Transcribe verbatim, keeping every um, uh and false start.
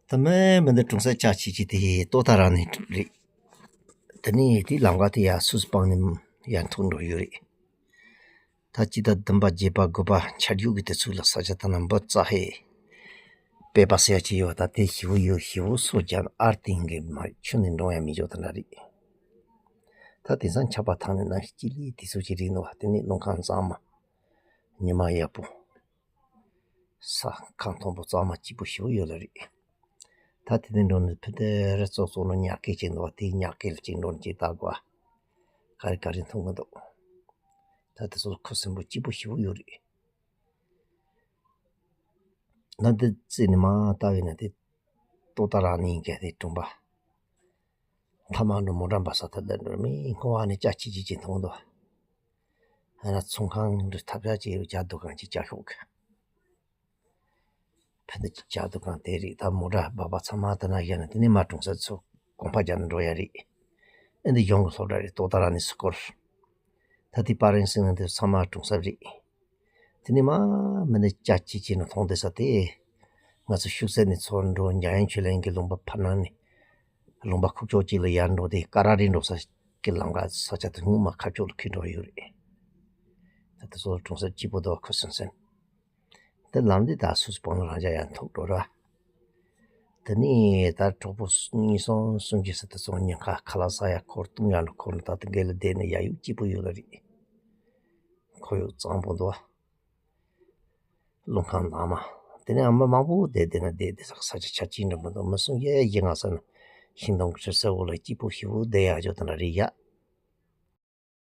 ད་མེ་མི་འདི་གྲོང་གསེབ་ཅག་ཆེ་ཆེ་དེ་ལྟོ་ད་ར་ནས་རེད། དེ་ནས་དེའི་ལམ་ཁ་དེ་ཡར་སུས་སྤང་ནས་ཡར་འཐུག་འགྲོ་ཡོད་རེད། ད་སྤྱི་ཟླ་བདུན་པ་བརྒྱད་པ་དགུ་པ་ཆར་རྒྱུག་གི་དུས་ཚོད་ལ་ས་ཆ་དེ་ན་འབུ་རྩ་ཧེ་པད་པ་ཟེར་ཡ་ཅིག་ཡོད། ད་དེ་ཞེ་པོ་ཡོད། ཞེ་པོ་སོ་རྒྱག་ཨར་ཏིང་གི་མ་ཆུ་ནས་འགྲོ་ཡ་མི་འཇོག་དེ་འདྲ་རེད། ད་དེང་སང་ཆར་པ་ཐང་ནས་ན་སྤྱི་ལེ་དེ་ཚོ་ཅིག་རེད་འདུག་བ། དེ་ནས་རླུང་ཁམས་གཙང་མ། ཉི་མ་ཡག་པོ། ས་ཁམས་མཐོན་པོ་གཙང་མ་སྐྱིད་པོ་ཞེ་པོ་ཡོད་ལ་རེད། ད་དེ་ནས་འགྲོ་ནས་ཕི་དེ་རི་ཙོག་ཙོག་ནང་ཉག་གེ་ཅིག་འདུག་བ། དེའི་ཉག་གེ་ལ་ཅིག་འགྲོ་ནས་ཅིག་ལྟ་དགོས། ག་རེ་ག་རེ་མཐོང་གི་འདུག་ད་དེ་ཚོ་ཁུ་སིམ་པོ་སྐྱིད་པོ་ཞེ་པོ་ཡོད་རེད། ན་འདི་རྩེ་ནས་མར་ལྟ་བས་ན་དེ་ལྟོ་ད་ར་ནས་ཡིན་གྱི་དེ་གྲོང་པ། མཐའ་མ་འགྲོ་མོ་ཊ་འབབ་ས་ད་ལྟ་འགྲོ་མི་སྔོ་བ་ནས་ཅག་ཆེ་ཆེ་ཅིག་མཐོང་འདུག་ཨ་ན་ཚོང་ཁང་འགྲོ་ཐབས་ཆག་ཅིག་ཡོད། ཇ་འདུ་ཁང་ཅིག་ཇ་ཤོག་གི་ཕ་ད་ཅིག་ཇ་འདུ་ཁང་དེ་རེད། ད་མོ་ཊ་འབབ་པ་ཚང་མ་དེ་ན་བཞག་ན་དེ་ནས་མར་གྲོང་གསེབ་ཚོ་གོམ་པ་རྒྱག་ནས་འགྲོ་ཡ་རེད། ཨེ་འདི་གཞུང་གི་སློབ་གྲྭ་རེད། ལྟོ་ད་ར་ནས་སུ་སྐོར། ད་དེ་པ་རེན་སིང་ནང་དེ་ཚང་མ་གྲོང་གསེབ་རེད། དེ་ནས་མར་མི་འདི་ཅག་ཆེ་ཆེ་ནས་མཐོང་བསྡད་ས་དེ། ང་ཚོ་ཤུག་གསེབ་ནས་ཚུར་འགྲོ་འཇམ་དབྱངས་ཆོས་གླིང་གི་ལུང་པ་ཕར་ནང་ནས། ལུང་པ་ཁུག་ཀྱོག་ཅིག་ལ་ཡར་འགྲོ་དེ་ཀ་ར་རི་འགྲོ་ས་གི་ལམ་ཁ་ས་ཆ་དེ་སྔོན་མ་ཁ་ཕྱོགས་ལ་ཁུག་འགྲོ་ཡོད་རེད། ད་དེ་ཚོ་གྲོང་གསེབ་སྐྱིད་པོ་འདུག་ཁུ་སིམ་སིམ། དེ་ལམ་འདི་ད་སུས་སྤང་ལ་རང་ཅག་ཡར་འཐུག་འགྲོ་ར། དེ་ནས་ད་གྲོགས་པོ་གཉིས་གསུམ་གསུམ་གྱི་ས་དེ་ཚོ་ཉིན་ཁ་ཁ་ལག་ཟ་ཡ་འཁོར་བཏུང་ཡ་ནི་འཁོར་ནི་ད་དེ་འགའི་ལ་བསྡད་ནས་ཡ་ཡུག་སྐྱིད་པོ་ཡོད་ལ་རེད། ཁོར་ཡུག་གཙང་པོ་འདུག་རླུང་ཁམས་དྭངས་མ། དེ་ནས་ཨ་མ་མང་པོ་བསྡད་བསྡད་ན་བསྡད་བསྡད་ས་ས་ཆ་ཆ་ཅིག་འགྲོ་མི་འདུག་མི་སུ་ཡ་ཡི་ང་ས་ན་ཤིང་སྡོང་གི་ཁྲི་སེར་འོག་ལ་སྐྱིད་པོ་ཞེ་པོ་བསྡད་ཡ་ཇོ་དེ་འདྲ་རེད་ཡ།